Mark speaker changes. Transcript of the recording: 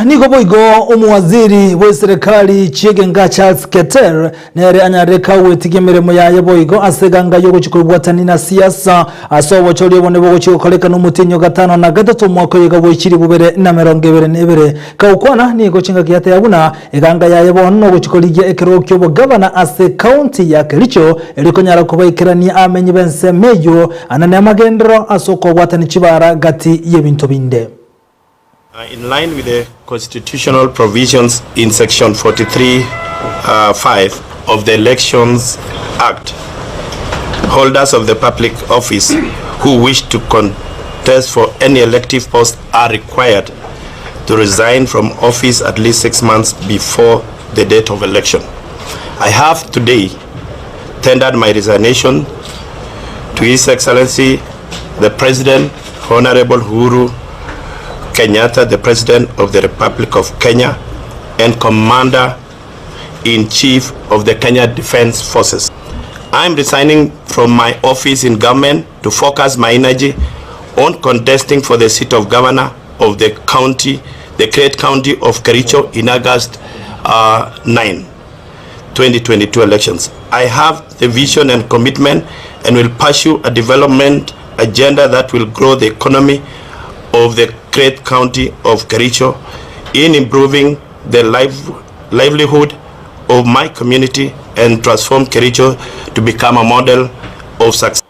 Speaker 1: Nigo boigo omowaziri bw'eserekari chi'egenga Charles Keter nere anyarire kagwetigia emeremo yaye boigo ase eganga y'ogochia koibwatania na siasa ase obochori obonene bogochia gokorekana omotienyi o gatano na gatato omwaka oyo iga bwe chilifu bibere na emerongo ebere na ebere. Kagokwana nigo chingaki yateba buna eganga yaye bono nogochia korigia ekerogo ki'obogavana ase ecounty ya Kericho erio konyara kobaikerania amenyi b'ensemo eyio anane amagenderero ase okobwatania chibara gati y'ebinto binde.
Speaker 2: In line with the constitutional provisions in section 43 5 of the Elections Act, holders of the public office who wish to contest for any elective post are required to resign from office at least 6 months before the date of election. I have today tendered my resignation to His Excellency the President, Honorable Uhuru Kenyatta, the President of the Republic of Kenya and Commander in Chief of the Kenya Defence Forces. I'm resigning from my office in government to focus my energy on contesting for the seat of governor of the county, the great county of Kericho in August 9, 2022 elections. I have the vision and commitment and will pursue a development agenda that will grow the economy of the great county of Kericho in improving the livelihood of my community and transform Kericho to become a model of success.